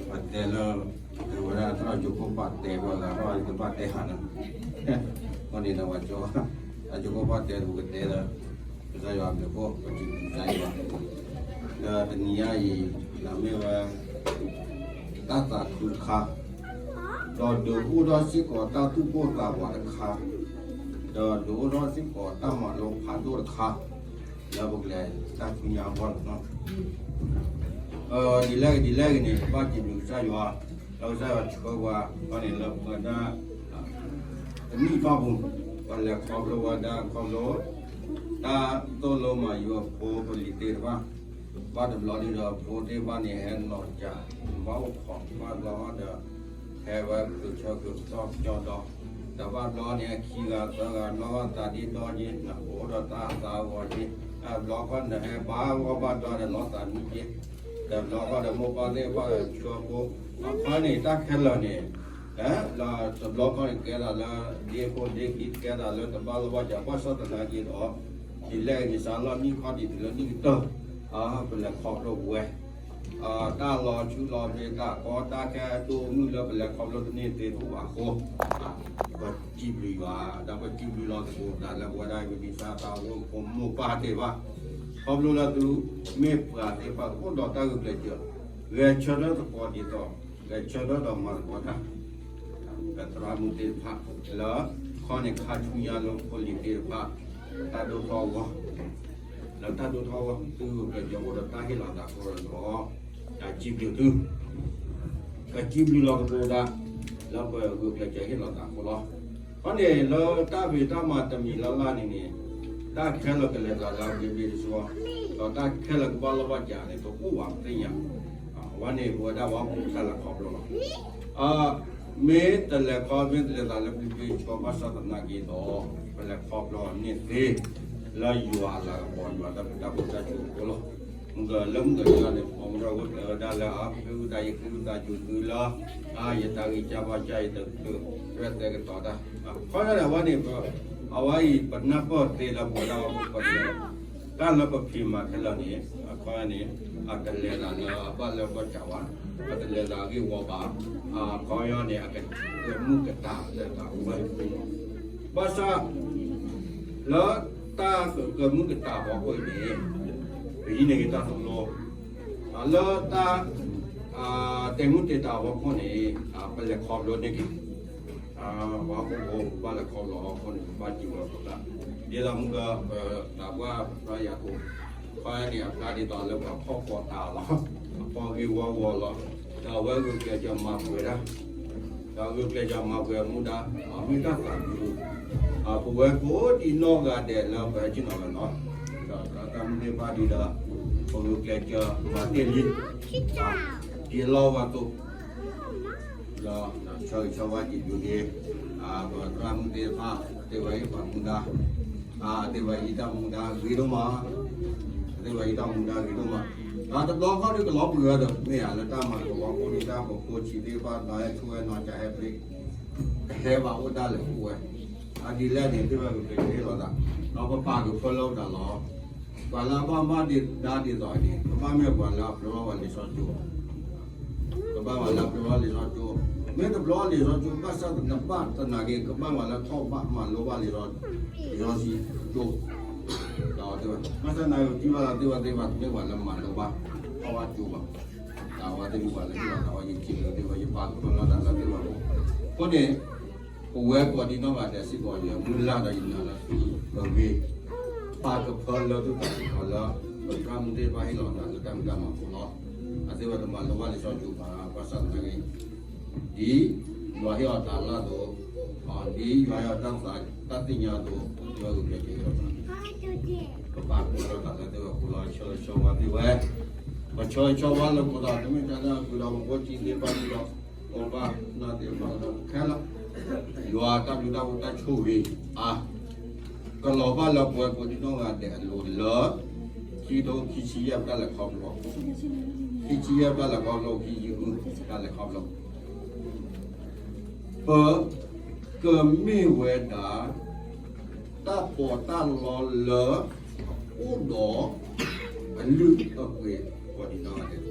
ပတဲလၢ တဲဝဲဒၣ်တၢ်ယိၤခိၣ်ပာ်တဲပှၤဂၤထီၣ်တဘၣ်တဲဟးလီၤ, အဃိန့ၣ်ဒီး တၢ်ယိၤခိၣ်ပာ်တဲပကတဲဒီး ကစၢ်ယွၤအဘျုးအဖှိၣ် ပစံးဘျုးကစၢ်ယွၤ, ဒီးတနံၤညါအံၤ လၢမ့ၢ်ဝဲ တၢ်သးခုတခါ, ဒီးဒုးအိၣ်ထီၣ်စ့ၢ်ကီးတၢ်သူၣ်ပိၢ်သးဝးတခါ, ဒီးဒုးအိၣ်ထီၣ်စ့ၢ်ကီးတၢ်မၤလိဖးဒိၣ်တခါ, လၢပကလဲၤတၢ်ဆူညါအဂီၢ်န့ၣ်လီၤ. ဒ်လဲၣ်ဂ့ၤဒ်လဲၣ်ဂ့ၤန့ၣ် ပဘၣ်စံးဘျုးကစၢ်ယွၤ, လၢကစၢ်ယွၤဆှၢပှၤ ခီန့ၣ်လၢပဝဲဒၣ် တနံၣ်အတီၢ်ပူၤ ပလဲၤခီဖျိဝဲဒၣ်ခီဖျိ တၢ်သိၣ်လိမၤယုၤအဖိပလံၤသ့ၣ်တဖၣ်, ဘၣ်တဘျီဒ်ဒီးဖိသ့ၣ်တဖၣ်န့ၣ် ဟဲနီၤစှၤ ဘၣ်အိၣ်ခိး ဘၣ်ဘျီဒီး ဟဲဝဲကဆၢကတီၢ်ကၠီဒီး ဒီးဘၣ်ဘျီန့ၣ် အခံဂၤသၢဂၤ နီၢ်ဂၤသးဒ့ဒီက့ၤ နအိၣ်ဒီးတၢ်သးဂီၤက့ၤ, ဘျီခီန့ၣ် ဟဲဘါဂီၢ်ဘါဒီးနီၢ်သးမံက့ၤ, ဒီးဘျီခီဒီးမိၢ်ပၢ်သ့ၣ်တဖၣ်ဒီးဆှၢဖိ, အခါန့ၣ် တၢ်ခဲလၢာ်န့ၣ် လၢတဘျီခီန့ၣ် ကဲသးလၢဒ့ဖိဒ့ခံ ကဲသးလၢတဘၣ်လီၢ်ဘၣ်စး ဘၣ်ဆၣ်သနာ်က့ဒီး ဒ်လဲၣ်ဂ့ၤန့ၣ် စးလီၤနံၣ်ခီဒံးတုၤလၢနံၣ်ကတၢၢ် ပလဲၤခီဖျိပဝဲ တၢ်လီၤဆူလီၤဘျ့ တၢ်ကီတၢ်ခဲ ဒိၣ်မုၢ်လၢပလဲၤခီဖျိတန့ၢ်သ့တအိၣ်ဘၣ်အဃိ ပစံးဘျုးယွၤ ဒီးပစံးဘျုးလီၤသကိးတၢ်လၢပဝဲဒၣ် ဝံသးစူၤ သးအိၣ်ဖိမိၢ်ပၢ်သ့ၣ်တဖၣ်, ခီဖျိလၢသုမ့ၢ်ပှၤသ့ၣ်တဖၣ်အိၣ်ဒီးတၢ်ဂုာ်ကျဲးစၢး ဂဲၤဆၢထၢၣ်သကိးဒ်သိး ဂဲၤဆၢထၢၣ်ဒီးမၤသကိးတၢ် ပသရၣ်မုၣ်သ့ၣ်တဖၣ် လၢခီန့ၣ်ခါဆူညါလၢဖိလံၤသ့ၣ်တဖၣ် တၢ်ဒိၣ်ထီၣ်အဂီၢ် လၢတၢ်ဒိၣ်ထီၣ်အဂီၢ် သုဂုာ်ကျဲးစၢးအိၣ်ဒီးတၢ်ဟ့ၣ်လီၤသးအဃိဒီး ကစံးဘျုးသု ကစံးဘျုးလီၤသကိးတၢ် လၢပဂုာ်ကျဲးစၢးဟ့ၣ်လီၤသးအဃိလီၤ. ခီန့ၣ်လၢတၢ်ဖံးတၢ်မၤတမံၤလၢ်လၢ်န့ၣ်န့ၣ် တၢ်ခဲလၢာ်ကလဲၤသးလၢအဘျ့ဘျ့ဆှီဆှီ ဒီးတၢ်ခဲလၢာ်ကဘၣ်လီၢ်ဘၣ်စးန့ၣ် တအိၣ်ဘၣ်သ့ၣ်ညါ အဝဲန့ၣ် ပဝဲဒၣ်ပှၤဟီၣ်ခိၣ်ဖိတၢ်လဲၤခီဖျိလီၤ. မ့ၢ်တလဲၤခီ မ့ၢ်တလဲၤသးလၢဘျ့ဘျ့ဆှီဆှီ ဘၣ်ဆၣ်သနာ်က့ဒီး ပလဲၤခီဖျိန့ၢ်သ့ လၢယွၤအလၤကပီၤ ယွၤတၢ်ဘျုးတၢ်ဖှိၣ်တၢ်ဆိၣ်ဂ့ၤအဃိလီၤ. မုၢ်ကလၢမုၢ်ကလၢန့ၣ် ပှၤမုၢ်ဒီးဝဲပျဲဝဲဒၣ်လၢ အဃ့ဝံသး ယဃ့ဝံသးစူၤသုလၢ အါယတၢ်ဂံၢ်စၢ်ဘါစၢ် ယတကြၢးရဲၣ်သဲကတီၤတၢ် ခီန့ၣ်အဝဲန့ၣ် အဝဲအံၤ ပနၢ်ပၢၢ်သ့လၢပဝဲဒၣ်ပှၤဟီၣ်ခိၣ်ဖိ တၢ်လၢပဖံးမၤခဲလၢာ်န့ၣ် အခီန့ၣ် အတလဲၤသးလၢအဘၣ်လၢဘၣ်စးဘၣ်, အတလဲၤသးအဂ့ၢ်ဝီဘၣ်, အခီပညီန့ၣ် အကမူၢ်ကတၢ်လၢသးအိၣ်ဝဲ, ဘၣ်ဆၣ် လၢတၢ်ကမူၢ်ကတၢ်ဖီခိၣ်အံၤန့ၣ် ပဟံးန့ၢ်က့ၤတၢ်သိၣ်လိ, လၢတၢ် တဲာ်မူၢ်တဲာ်တၢ်ဖီခိၣ်န့ၣ် ပလဲၤခီဖျိန့ၢ်က့ၤ ပှၤဟီၣ်ခိၣ်ဖိ ပဘၣ်လဲၤခီဖျိအဃိန့ၣ် ပဘၣ်စံးဝဲအဃိသတး ဒ်သိးမုၢ်က ပသးပှၢ်ပသရၣ်ယၤကိာ် ခီန့ၣ် အဖျါဒ်သိးလၢပှၤဖီၣ်ဃီတၢ်လီၤ, အဖီၣ်ဂ့ၢ်ဝီဂီၤလီၤ, ဒီးအဝဲဂုာ်ကျဲးစၢးမၤပှဲၤတၢ်, ဒီးဂုာ်ကျဲးစၢးမၤပှဲၤမူဒါ မ့ၢ်တၢ်သးခု ပဝဲကိးဒံနီၢ်ဂၤဒဲးလၢပဟဲဆ့ၣ်နီၤဝဲလီၤ, ဒီးသရၣ်မုၣ်သ့ၣ်တဖၣ်ဒ်ဒီး ပဂုာ်ကျဲးစၢးမၤတ့ၢ်လံ က့ၤလီၤဝဲသိး ဒီးဆၢဂ့ၤဆၢဝါစံးဘျုးက့ၤ ပသရၣ်မုၣ်သ့ၣ်တဖၣ် သ့ၣ်ဝဲအံၤပှၤမူဒါ, သ့ၣ်ဝဲအံၤတၢ်မူဒါဂ့ၤဒိၣ်မး, သ့ၣ်ဝဲအံၤတၢ်မူဒါဂ့ၤဒိၣ်မး, ဒီးတဘျီခီဒုးကလီၤပှံၤဝဲဒီး မ့ၢ်ဧါ လၢတၢ်မၤသကိးဖိဒုးတၢ်ပဖိဆံးသ့ၣ်တဖၣ် ဒီးဟဲဆူၣ်ဝဲနီၤ ကဟဲဘျ့ ကဟဲဘၣ်အိၣ်ဒၣ်လဲာ်အိၣ်ဝဲ, အဒ်လဲၣ်န့ၣ် သ့ၣ်ဝဲဂုာ်ကျဲးစၢးဟ့ၣ်လီၤသး, ဒီးပပာ်ကဖၢလၢပတၢ်လီၤ ပှၤလၢအဘၣ်မူဒါဒ်သိးန့ၣ် ကဘၣ်မ့ၢ်ပှၤလၢအပျဲလီၤဝဲလံာ်စီဆှံကၠိ, ကဘၣ်ပှၤလၢအပျဲလီၤလံာ်စီဆှံကၠိ, မ့ၢ်တပျဲလီၤလံာ်စီဆှံကၠိ ဘၣ်ဆၣ်သနာ်က့ ကဘၣ်ပှၤလၢထီၣ်ဘၣ်မၤလိဘၣ်လံာ်စီဆှံကၠိ, ဒီးတဲဝဲ ဘၣ်ဆၣ်သနာ်က့ ကဘၣ်သ့ၣ်ဝဲသ့ၣ်ဝဲ တမ့ၢ်ပှၤလၢမၤလိဘၣ် ထီၣ်ဘၣ်ကၠိဘၣ်, ဒီးအဝဲသ့ၣ်မ့ၢ်ပှၤလၢဟ့ၣ်လီၤသးဝဲ ယစံးဘျုးသ့ၣ်ဝဲ ယပာ်ကဖၢလီၤသးလၢသ့ၣ်ဝဲအဃိန့ၣ် ပဝဲကိးဒံနီၢ်ဂၤဒဲးစ့ၢ်ကီး ယမုၢ်လၢ်ဒီးယနာ်လၢ ပဂ့ၤ ပာ်ကဖၢလၢသုသးစ့ၢ်ကီးလၢ ပသရၣ်မုၣ်သ့ၣ်တဖၣ်ဟ့ၣ်လီၤသးလၢတၢ်မ့ၢ်တၢ်မၤအဃိလီၤ. အသ့ၣ်ဝဲတမၤလိဘၣ်လံာ်စီဆှံကၠိဘၣ် ဘၣ်ဆၣ်သနာ်က့ ဒ်ယွၤဟ့ၣ်အီၤတၢ်လၢအသိး, ဒ်ယွၤဟ့ၣ်အီၤတၢ်သ့ၣ်ညါအသိး ယွၤဂုာ်ကျဲးစၢးဟ့ၣ်လီၤသး, ပပာ်ကဖၢလီၤသးလၢသ့ၣ်ဝဲအဃိလီၤ. ဆၢဂ့ၤဆၢဝါသ့ၣ်ဝဲ, ပဆၢဂ့ၤဆၢဝါလၢပသး တမ့ၢ်တၢ်လၢအကုၢ်ဒီးပဖိဆံးသ့ၣ်တဖၣ်ဒီး ပဘၣ်နာ်သ့ၣ်တဖၣ်ဒီးခဲလၢာ်, ယွၤတၢ်ဘျုးတၢ်ဖှိၣ်တၢ်ဆိၣ်ဂ့ၤအါ ကလီၤဘၣ်လၢပဝဲကိးဒံနီၢ်ဂၤဒဲးအလိၤလၢ ခံကထိခံဆံယဲၢ်ပတၢ်လဲၤခီဖျိ, ခံဆံယဲၢ်ပတၢ်လဲၤခီဖျိ ခံဆံဃုတၢ်လဲၤခီဖျိ, ပကမ့ၢ်ဝဲဒၣ် တၢ်ပီးတၢ်လီလၢ အိၣ်ဒီး အလုၢ်အပှ့ၤကိးဒံနီၢ်ဂၤဒဲး